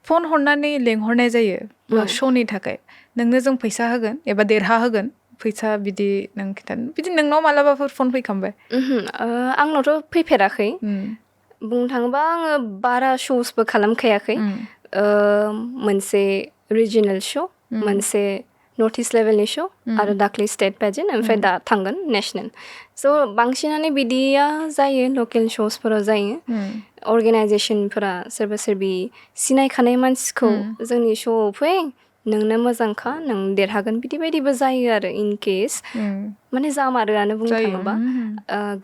phone हरनानै लेंहरनाय जायो श'नि थाखाय नोंनो जों फैसा होगोन एबा देरहा होगोन फैसा बिदि नों खिन्थानो बिदि नोंनाव मालाबाफोर फन फैखांबाय आंनावथ' फैफेराखै बुंनो थाङोबा आङो बारा श'सबो खालामखायाखै मोनसे रिजिनेल श' मोनसे नर्थ इस्ट लेभेलनि श' आरो दाख्लै स्टेट पेजेन्ट ओमफ्राय दा थांगोन नेसनेल स' बांसिनानो बिदिया जायो लकेल श'सफोराव जायो अर्गेनाइजेसनफोरा सोरबा सोरबि सिनायखानाय मानसिखौ जोंनि श'आव फै नोंनो मोजांखा नों देरहागोन बिदि बायदिबो जायो आरो इन केस माने जामारोआनो बुंनो थाङोबा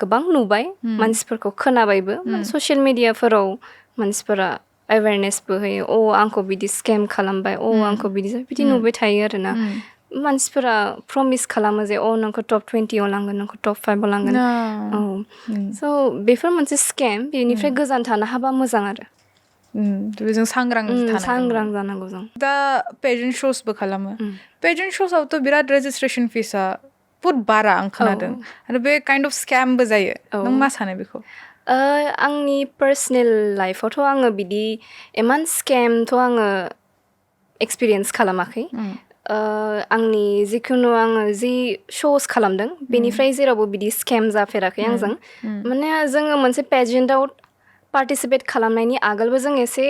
गोबां नुबाय मानसिफोरखौ खोनाबायबो ससियेल मिडियाफोराव मानसिफोरा एवेरनेसबो होयो आंखौ बिदि स्केम खालामबाय आंखौ बिदि नुबाय थायो आरोना मानसिफोरा प्रमिस खालामो जे नोंखौ टप 20आव लांगोन नोंखौ टप 5आव लांगोन स' बेफोर मोनसे स्केम बेनिफ्राय गोजान थानो हाबा मोजां आरो जों सांग्रां जानांगौ जों दा पेजेन्ट श'सबो खालामो पेजेन्ट श'सआवथ' बिराद रेजिस्ट्रेसन फिसआ बुहुत बारा आं खोनादों आरो बे काइन्ड अफ स्केमबो जायो नों मा सानो बेखौ आंनि पार्सनेल लाइफआवथ' आङो बिदि इमान स्केमथ' आङो एक्सपिरियेन्स खालामाखै आंनि जिखुनु आङो जि श'स खालामदों बेनिफ्राय जेरावबो बिदि स्केम जाफेराखै आंजों माने जोङो मोनसे पेजेन्टआव पार्टिसिपेट खालामनायनि आगोलबो जों एसे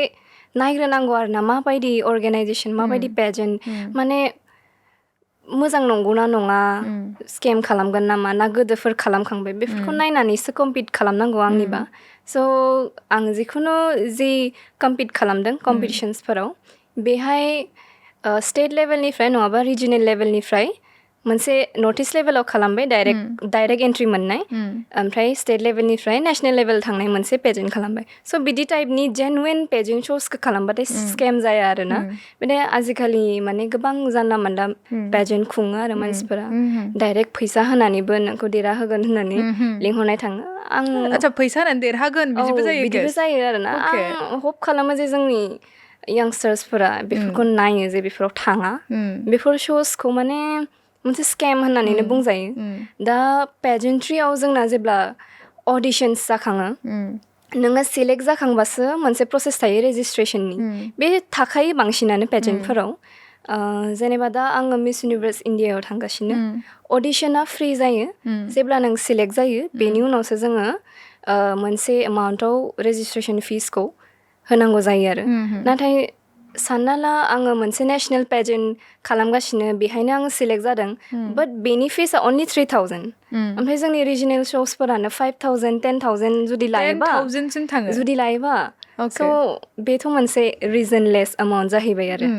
नायग्रोनांगौ आरो ना माबायदि अर्गेनाइजेसन माबायदि पेजेन्ट माने मोजां नंगौना नङा स्केम खालामगोन नामा ना गोदोफोर खालामखांबाय बेफोरखौ नायनानैसो कम्पिट खालामनांगौ आंनिबा स' आं जिखुनु जि कम्पिट खालामदों कम्पिटिसन्सफोराव बेहाय स्टेट लेभेलनिफ्राय नङाबा रिजिनेल लेभेलनिफ्राय मोनसे नर्थ इस्ट लेभेलाव खालामबाय डाइरेक्ट एन्ट्रि मोननाय ओमफ्राय स्टेट लेभेलनिफ्राय नेसनेल लेभेल थांनाय मोनसे पेजेन्ट खालामबाय स' बिदि टाइपनि जेनुइन पेजेन्ट श'सखौ खालामबाथाय स्केम जाया आरोना माने आजिखालि माने गोबां जानला मानला पेजेन्ट खुङो आरो मानसिफोरा डाइरेक्ट फैसा होनानैबो नोंखौ देरहाहोगोन होननानै लिंहरनाय थाङो आं आচ্ছা फैसा होनानै देरहागोन बिदिबो जायो आरोना आं हप खालामो जे जोंनि यांस्टार्सफोरा बेफोरखौ नायो जे बेफोराव थाङा बेफोर श'सखौ माने मोनसे स्केम होननानैनो बुंजायो दा पेजेन्ट्रियाव जोंना जेब्ला अडिशन्स जाखाङो नोङो सिलेक्ट जाखांबासो मोनसे प्रसेस थायो रेजिस्ट्रेसननि बे थाखायो बांसिनानो पेजेन्टफोराव जेनेबा दा आङो मिस इउनिभार्स इन्डियायाव थांगासिनो अडिशना फ्रि जायो जेब्ला नों सिलेक्ट जायो बेनि उनावसो जोङो मोनसे एमाउन्टआव रेजिस्ट्रेसन फिसखौ होनांगौ जायो आरो नाथाय सानना ला आङो मोनसे नेसनेल पेजेन्ट खालामगासिनो बेहायनो आङो सिलेक्ट जादों बाट बेनि फिसआ अनलि 3,000 ओमफ्राय जोंनि रिजिनेल श'सफोरानो 5,000 10,000 जुदि लायोबा स' बेथ' मोनसे रिजनलेस एमाउन्ट जाहैबाय आरो